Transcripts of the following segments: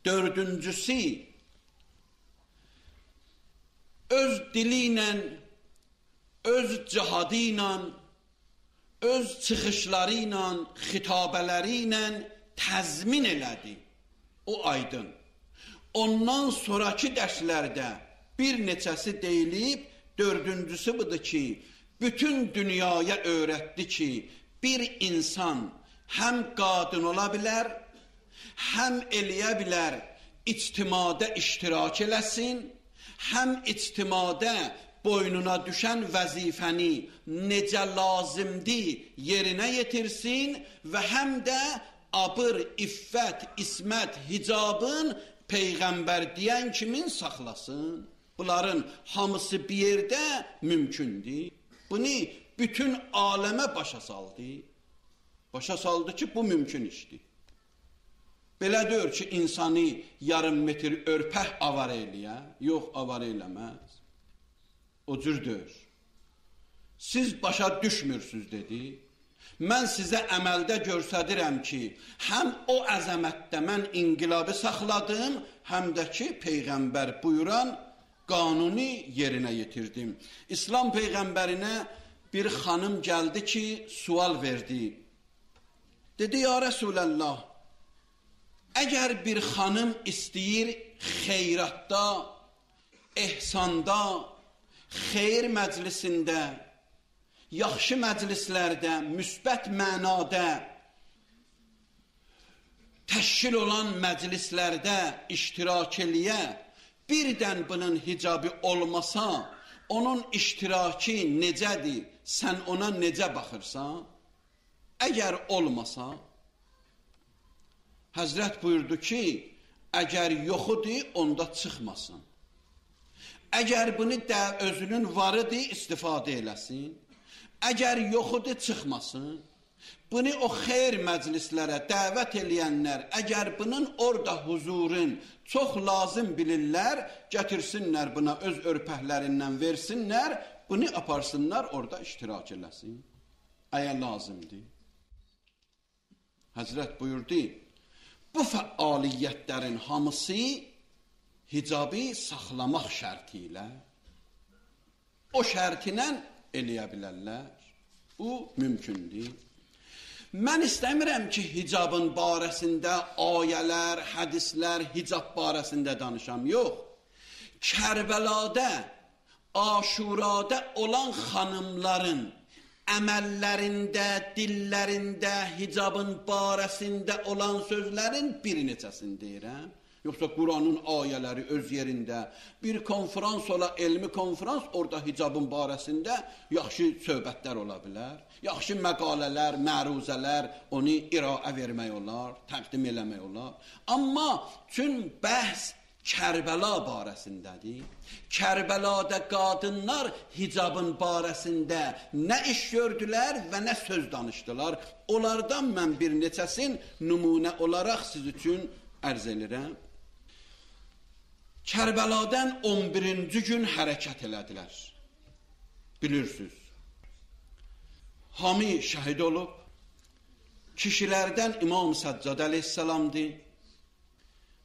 Dördüncüsü, öz dili ilə, öz cihadı ilə, öz çıxışları ilə, xitabələri ilə təzmin elədi. O aydın. Ondan sonraki dərslərdə bir neçəsi deyilib, dördüncüsü budur ki, bütün dünyaya öyrətdi ki, bir insan həm qadın ola bilər, həm eləyə bilər ictimada iştirak eləsin, həm ictimada boynuna düşən vəzifəni necə lazımdır yerinə yetirsin və həm də abır, iffət, ismət, hicabın Peyğəmbər deyən kimin saxlasın. Bunların hamısı bir yerdə mümkündür. Bunu bütün aləmə başa saldı. Başa saldı ki, bu mümkün işdir. Belə deyir ki, insanı yarım metr örpək avara eləyə. Yox, avara eləməz. O cür deyir. Siz başa düşmürsünüz, dedi. Mən sizə əməldə göstərirəm ki, həm o əzəmətdə mən inqilabı saxladım, həm də ki, Peyğəmbər buyuran qanuni yerinə yetirdim. İslam Peyğəmbərinə bir xanım gəldi ki, sual verdi. Dedi, ya Rəsuləllah, əgər bir xanım istəyir xeyratda, ehsanda, xeyir məclisində, yaxşı məclislərdə, müsbət mənada təşkil olan məclislərdə iştirak eləyə, birdən bunun hicabı olmasa, onun iştirakı necədir, sən ona necə baxırsan? Əgər olmasa, Həzrət buyurdu ki, əgər yoxudur, onda çıxmasın. Əgər bunu də özünün varıdır, istifadə eləsin. Əgər yoxudur, çıxmasın. Bunu o xeyir məclislərə dəvət eləyənlər, əgər bunun orada huzurun çox lazım bilirlər, gətirsinlər buna öz örpəklərindən versinlər, bunu aparsınlar, orada iştirak eləsin. Əgər lazımdır. Həzrət buyurdu, bu fəaliyyətlərin hamısı hicabı saxlamaq şərti ilə, o şərti ilə eləyə bilərlər. Bu mümkündür. Mən istəmirəm ki, hicabın barəsində ayələr, hədislər, hicab barəsində danışam. Yox. Kərbəlada, Aşurada olan xanımların əməllərində, dillərində, hicabın barəsində olan sözlərin bir neçəsini deyirəm. Yoxsa Quranın ayələri öz yerində, bir konferans ola, elmi konferans, orada hicabın barəsində yaxşı söhbətlər ola bilər. Yaxşı məqalələr, məruzələr, onu iraə vermək olar, təqdim eləmək olar. Amma çün bəhs Kərbəla barəsindədir. Kərbəlada qadınlar hicabın barəsində nə iş gördülər və nə söz danışdılar. Onlardan mən bir neçəsin nümunə olaraq siz üçün ərz elirəm. Kərbəladan 11-ci gün hərəkət elədilər. Bilirsiniz. Hami şəhid olub. Kişilərdən İmam Səccad əleyhissalamdır.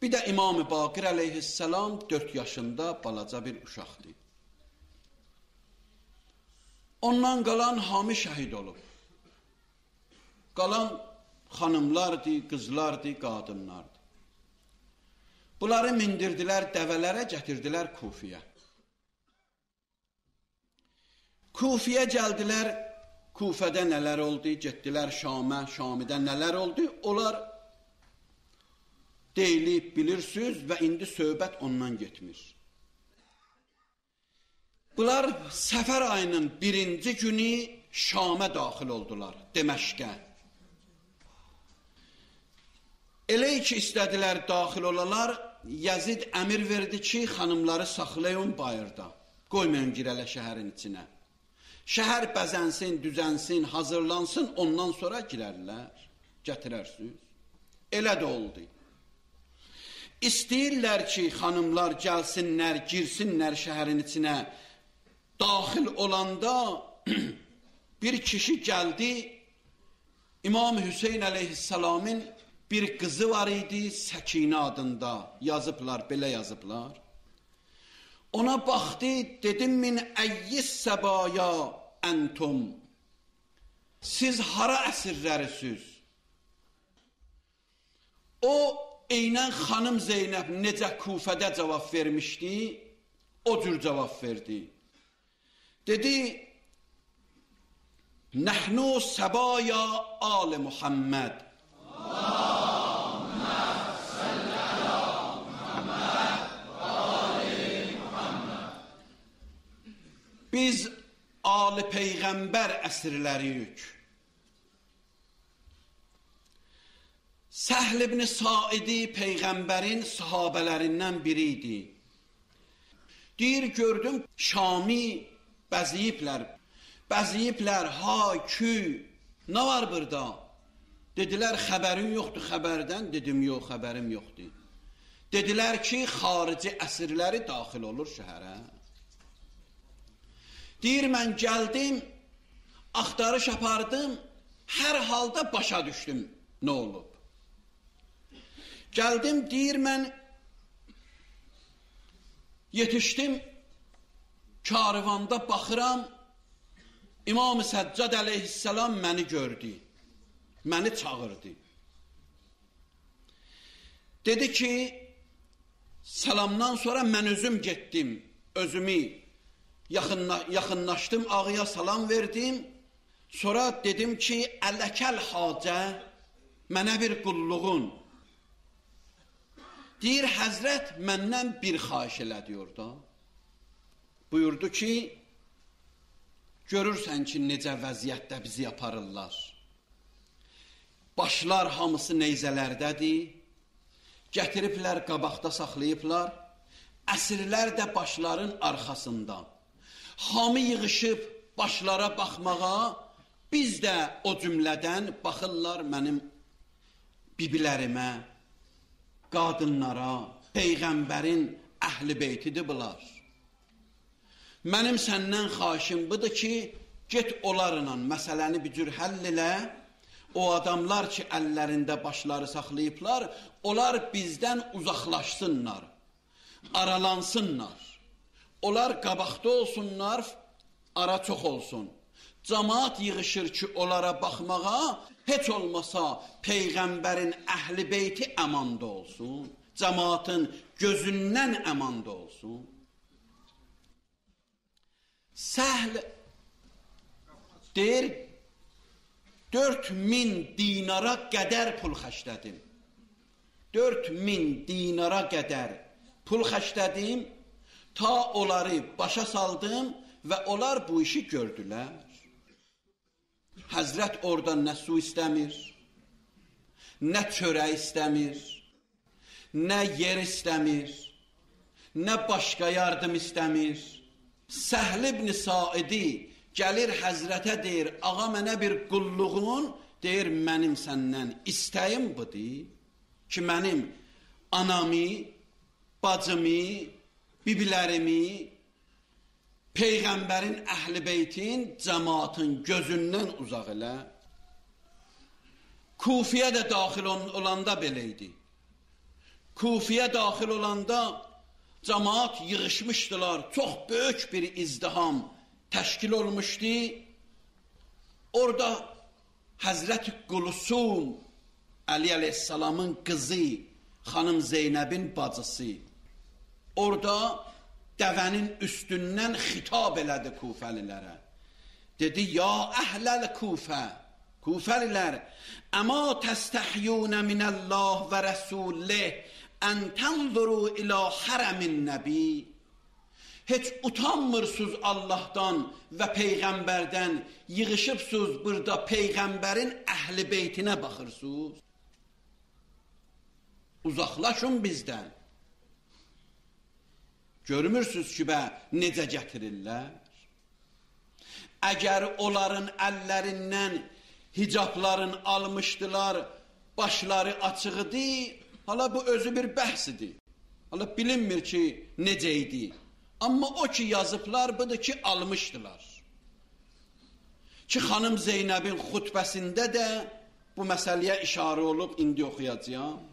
Bir də İmam-ı Baqir əleyhissalam 4 yaşında balaca bir uşaqdır. Ondan qalan hami şəhid olub. Qalan xanımlardır, qızlardır, qadınlardır. Bunları mindirdilər dəvələrə, gətirdilər Kufiyə. Kufiyə gəldilər, Kufədə nələr oldu, getdilər Şamə, Şamidə nələr oldu, onlar deyilib, bilirsiniz və indi söhbət ondan getmir. Bunlar səfər ayının birinci günü Şamə daxil oldular, Dəməşqə. Elə ki, istədilər daxil olalar, Yəzid əmir verdi ki, xanımları saxlayın bayırda, qoymayın girələ şəhərin içinə. Şəhər bəzənsin, düzənsin, hazırlansın, ondan sonra girərlər, gətirərsiniz. Elə də oldu. İstəyirlər ki, xanımlar gəlsinlər, girsinlər şəhərin içinə. Daxil olanda bir kişi gəldi, İmam Hüseyin əleyhissalamın Bir qızı var idi, Səkinə adında, yazıblar, belə yazıblar. Ona baxdı, dedim, min əyyis səbaya əntum. Siz hara əsirlərisiniz? O, eynən xanım Zeynəb necə Kufədə cavab vermişdi, o cür cavab verdi. Dedi, Nəhnu səbaya ali Muhammed. Allahümmə səlli əla Muhammed və ali Muhammed. Biz ali Peyğəmbər əsirləriyik. Səhl ibn Saidi Peyğəmbərin sahabələrindən biri idi. Deyir, gördüm, Şami bəziyiblər. Bəziyiblər, ha, kü, nə var burada? Dedilər, xəbərin yoxdur xəbərdən. Dedim, yox, xəbərim yoxdur. Dedilər ki, xarici əsirləri daxil olur şəhərə. Deyir, mən gəldim, axtarış apardım, hər halda başa düşdüm nə olub. Gəldim, deyir, mən yetişdim, karvanda baxıram, İmam-ı Səccad əleyhissalam məni gördü, məni çağırdı. Dedi ki, salamdan sonra mən özüm getdim, özümü yaxınlaşdım, ağıya salam verdim. Sonra dedim ki, ələkəl hacə, mənə bir qulluğun. Deyir, Həzrət məndən bir xahiş elədi orada. Buyurdu ki, görürsən ki, necə vəziyyətdə bizi aparırlar. Başlar hamısı neyzələrdədir, gətiriblər, qabaqda saxlayıblar, əsirlər də başların arxasında. Hamı yığışıb başlara baxmağa, biz də o cümlədən baxırlar mənim bibilərimə, qadınlara, Peyğəmbərin əhl-i beytidir bunlar. Mənim səndən xahişim budur ki, get onlarla məsələni bir cür həll elə, o adamlar ki, əllərində başları saxlayıblar, onlar bizdən uzaqlaşsınlar, aralansınlar. Onlar qabaqda olsunlar, ara çox olsun. Camaat yığışır ki, onlara baxmağa, heç olmasa Peyğəmbərin əhl-i beyti əmanda olsun. Camaatın gözündən əmanda olsun. Səhl deyir, 4000 dinara qədər pul xərclədim. 4000 dinara qədər pul xərclədim, ta onları başa saldım və onlar bu işi gördülər. Həzrət orada nə su istəmir, nə çörək istəmir, nə yer istəmir, nə başqa yardım istəmir. Səhl ibn Saidi gəlir Həzrətə deyir, ağa mənə bir qulluğun, deyir, mənim səndən istəyim budur ki, mənim anamı, bacımı, bibilərimi, Peyğəmbərin əhl-i beytin, cəmaatın gözündən uzaq elə. Kufiyə də daxil olanda belə idi. Kufiyə daxil olanda cəmaat yığışmışdılar, çox böyük bir izdiham təşkil olmuşdu. Orada Həzrət Qulsum, Əli əleyhissalamın qızı, xanım Zeynəbin bacısı, orada dəvənin üstündən xitab elədi Kufəlilərə. Dedi, ya əhləl Kufə, Kufəlilər, əma təstəhyunə minəllah və rəsulih, ən tənzuru ilə hərəmin nəbi. Heç utanmırsınız Allahdan və Peyğəmbərdən, yığışıbsınız burada Peyğəmbərin əhl-i beytinə baxırsınız. Uzaqlaşın bizdən. Görmürsünüz ki, bə, necə gətirirlər? Əgər onların əllərindən hicablarını almışdılar, başları açıq idi, hala bu özü bir bəhs idi. Hala bilinmir ki, necə idi. Amma o ki yazıblar, budur ki, almışdılar. Ki, xanım Zeynəbin xutbəsində də Bu məsələyə işarə olub, indi oxuyacağam.